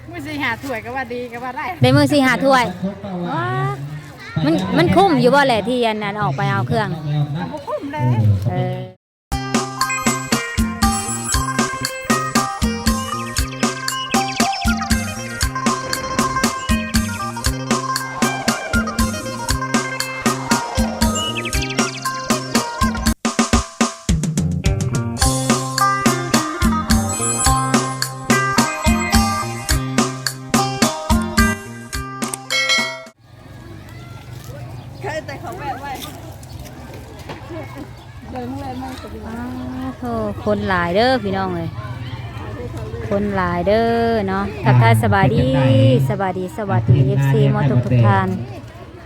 ມື້ສີ່ຫ້າຖ້ວຍກໍວ່າດີ ກໍວ່າໄດ້ ໄດ້ມື້ສີ່ຫ້າຖ້ວຍ. ວ້າ ມັນ ມັນຄຸ້ມຢູ່ບໍ່ແຫຼະ ທີ່ອັນ ອັນອອກໄປເອົາເຄື່ອງ? ກໍບໍ່ຄຸ້ມເລີຍ ເອີ. ເຄີຍແຕ່ເຂົາແວະໄວ້ ເດີນແວະໄວ້ກໍຢູ່. ອ້າໂທ້ ຄົນຫຼາຍເດີພີ່ນ້ອງເອີຍ ຄົນຫຼາຍເດີເນາະ. ທັກທາຍສະບາຍດີ ສະບາຍດີ ສະຫວັດດີ ເອັຟຊີໝົດທຸກໆທ່ານ.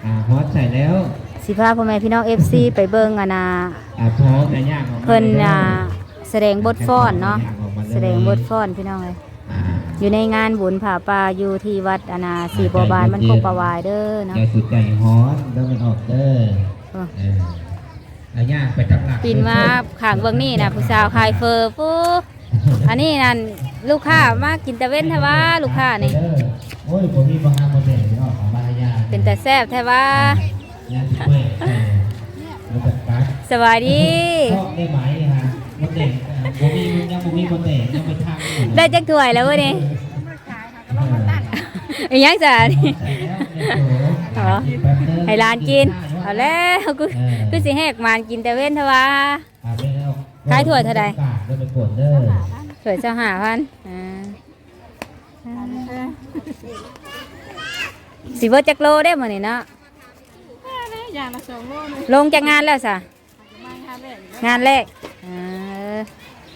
ອ່າ ຮອດໃສແລ້ວ ຊິພາພໍ່ແມ່ພີ່ນ້ອງເອັຟຊີໄປເບິ່ງອັນນ່າ ອ່າ ເພິ່ນ ອ່າ ສະແດງບົດຟ້ອນເນາະ ສະແດງບົດຟ້ອນພີ່ນ້ອງເອີຍ ອ່າ ຢູ່ໃນງານບຸນຜ້າປ່າຢູ່ທີ່ວັດອັນນ່າ ອ່າ ສີບົວບານ ບ້ານໂຄກປາຫວາຍເດີເນາະ. ຢ່າສຸດໃຈຮ້ອນເດີ ມັນອອກເດີ ເອີ ເອີ ອ່າ ຍ່າງໄປຕາມຫຼັງ ປິ່ນມາຂ້າງເບື້ອງນີ້ນະ ຜູ້ສາວຂາຍເຝີ ປູ ອັນນີ້ນັ້ນ ລູກຄ້າມາກິນຕາເວັນແທ້ຫວາ ລູກຄ້ານີ້. ໂອ້ຍ ບໍ່ມີບໍ່ຫາບໍ່ແຕ່ງເນາະ ເອົາມາໃຫ້ຍ່າ ເປັນຕາແຊບແທ້ຫວາ. ຍ່າຊິເປີດ ເອີ ມັນຈະກັດ. ສະບາຍດີ ເພາະໄດ້ໄໝຫາບໍ່ແຕ່ງ ບໍ່ມີ ຍັງບໍ່ມີບໍ່ແຕ່ງ ຍັງໄປທາງຢູ່. ໄດ້ຈັກຖ້ວຍແລ້ວມື້ນີ້? ອີຫຍັງຊະນີ້? ອໍ ໃຫ້ຫຼານກິນ. ເອົາແລ້ວ ຄື ເອີ ຄືຊິແຫກໝານກິນຕາເວັນແທ້ຫວາ. ຂາຍຖ້ວຍເທົ່າໃດ? ຖ້ວຍຊາວຫ້າພັນ. ອ່າ ຊິເບິດຈັກໂລເດ້ມື້ນີ້ເນາະ? ຢ່າງລະສອງໂລເລີຍ. ລົງຈັກງານແລ້ວຊະ? ມາງານແລກ. ງານແລກ ເອີ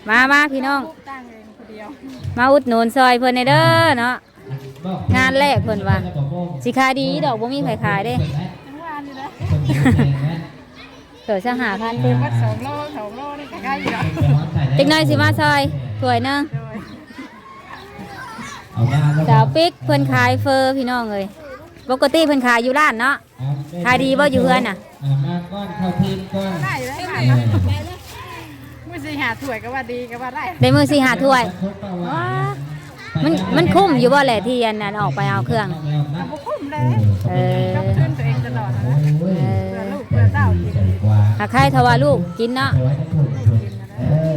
ມາ ມາພີ່ນ້ອງ ຕັ້ງເອງຜູ້ດຽວ ມາອຸດໜູນຊ່ອຍເພິ່ນແດ່ເດີເນາະ. ງານແລກເພິ່ນວ່າ ຊິຂາຍດີດອກ ບໍ່ມີໃຜຂາຍເດ້. ຍັງວ່າຢູ່ເດີ ຖ້ວຍຊາວຫ້າພັນ ເອີ ວັດສອງໂລ ສອງໂລນີ້ກໍໄດ້ຢູ່ດອກ. ຈັກໜ່ອຍຊິມາຊ່ອຍຖ້ວຍໜຶ່ງ. ໂດຍ ສາວປິກເພິ່ນຂາຍເຝີພີ່ນ້ອງເອີຍ ປົກກະຕິເພິ່ນຂາຍຢູ່ຮ້ານເນາະ. ຂາຍດີບໍ່ຢູ່ເຮືອນນະ? ອ່າ ມາກ່ອນ ເຂົ້າທີມກ່ອນ ໄດ້ເລີຍ ເອີ ມື້ສີ່ຫ້າຖ້ວຍກໍວ່າດີ ກໍວ່າໄດ້ ໄດ້ມື້ສີ່ຫ້າຖ້ວຍ. ວ້າ ມັນ ມັນຄຸ້ມຢູ່ບໍ່ແຫຼະ ທີ່ອັນ ອັນອອກໄປເອົາເຄື່ອງ? ກໍບໍ່ຄຸ້ມເລີຍ ເອີ ກັບທຶນຕົວເອງຕະຫຼອດນະ ເອີ ເພື່ອລູກເພື່ອເຕົ້າກິນ. ຫາກໃຄຖ້າວ່າລູກກິນເນາະ. ເອີ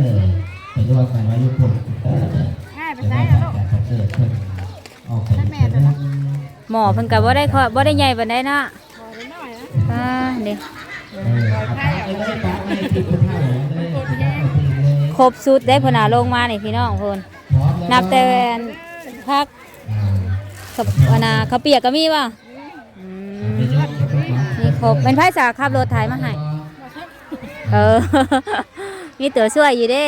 ໄປລວມກັນໄວ້ຢູ່ພຸ້ນ ງ່າຍໄປໃສລະລູກ? ໝໍ້ເພິ່ນກໍບໍ່ໄດ້ ບໍ່ໄດ້ໃຫຍ່ປານໃດເນາະ. ອ່າ ນີ້ ເອີ ຄົບຊຸດເດ້ ເພິ່ນເອົາລົງມານີ້ພີ່ນ້ອງພຸ້ນ ນັບແຕ່ອັນຜັກ ອ່າ ກັບອັນນ່າ ເຂົ້າປຽກກໍມີບໍ່? ອືມ ມີຄົບ. ແມ່ນໃຜສາຂັບລົດໄຖມາໃຫ້? ເອີ ມີຕົວຊ່ວຍຢູ່ເດ້.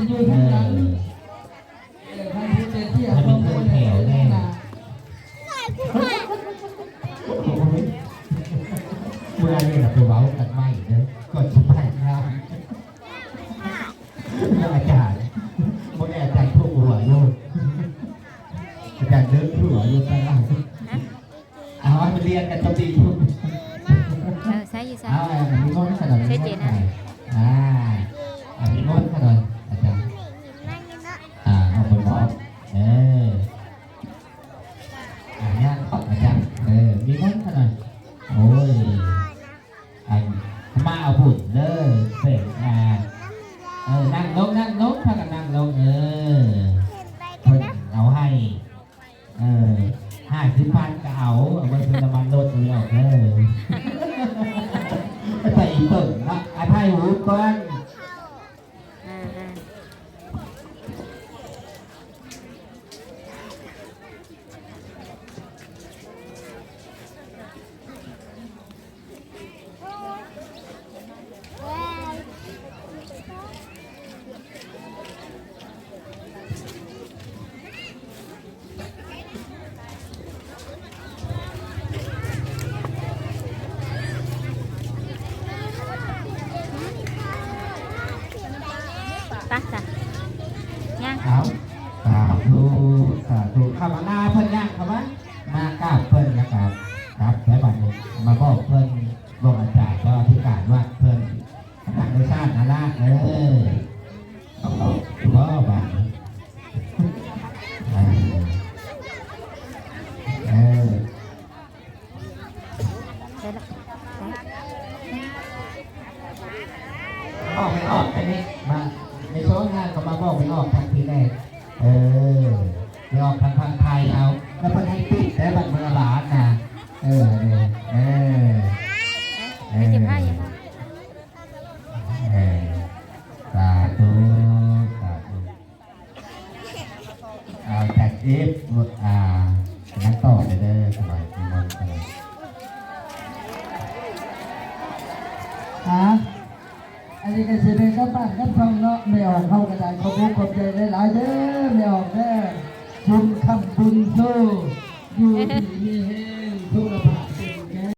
ຢູ່ທາງຫຼັງ ເອີ ໃຫ້ມັນເຖິງແຖວແດ່. ໂອ້ຍ ເມື່ອນີ້ລະໄປເວົ້າກັນໃໝ່ເດີ ກ່ອນຊິໄປງານ. ອາຈານ ມື້ນີ້ອາຈານທຸກຫົວຢູ່ ອາຈານເດີນຫົວຢູ່ຕະຫຼາດ. ເອົາ ໃຫ້ມັນລຽນກັນຈະດີ. ເອີ ໃສ່ຢູ່ໃສ່ ເອົາ ໃຫ້ມັນມີມົນຂະໜອຍ ໃສ່ເຈນນະ. ອ່າ ໃຫ້ມີມົນຂະໜອຍ ອາຈານ. ອ່າ ເອົາໄປບອກ ເອີ ອ່າ ຍ່າງອອກ ອາຈານ. ເອີ ມີມົນຂະໜອຍ. ໂອ້ຍ ອັນ ມາເອົາບຸນເດີ ເປັນ ອ່າ ເອີ ນັ່ງລົງ ນັ່ງລົງ ພາກັນນັ່ງລົງ. ເອີ ເພິ່ນເອົາໃຫ້ ເອີ ຫ້າສິບພັນກໍເອົາ ເອົາໄວ້ເຕີມນ້ຳມັນລົດນີ້ອອກເດີ. ໄປອີກເບິ່ງເນາະ ອາ ຖ່າຍຮູບກ່ອນ. ອ່າໆ ໄປຊະ ຍ່າງ. ເອົາ ສາທຸ ສາທຸ. ເຂົ້າມາໜ້າເພິ່ນ ຍ່າງເຂົ້າມາ ມາກາບເພິ່ນ ແລ້ວກໍກັບໄປ. ບັດນີ້ມາບອກເພິ່ນ ບອກອາຈານ ເຈົ້າອະທິການວັດເພິ່ນ ທາງໂດຍສານຫັ້ນລະ. ເອີ ບໍ່ບາດນີ້ ເອີ ເອີ ໄປລະ ໄປ ອອກ ໄປອອກ ໄປນີ້ ມາ ໃນຊ່ວງງານກໍມາບອກໄປອອກທາງພີ້ແດ່. ເອີ ໄປອອກທາງຝັ່ງໄທເອົາ ແລ້ວເພິ່ນໃຫ້ປິດໄດ້ ບັດເມືອບ້ານນະ. ເອີ ເອີ ເອີ ເອີ ເອີ ສາທຸ ສາທຸ. ເອົາ ຈັດອີກ ອ່າ ນັ່ງຕໍ່ເດີ ສະບາຍດີ ມ່ວນ ສະບາຍ. ອ່າ ອັນນີ້ກໍຊິໄດ້ກັບບ້ານກັບຊ່ອງເນາະ ແມ່ອອກເຮົາກໍໄດ້ ຂອບອົກຂອບໃຈຫຼາຍໆເດີ ແມ່ອອກເດີ ບຸນຄ້ຳບຸນໂຊ ຢູ່ດີມີແຮງ ສຸຂະພາ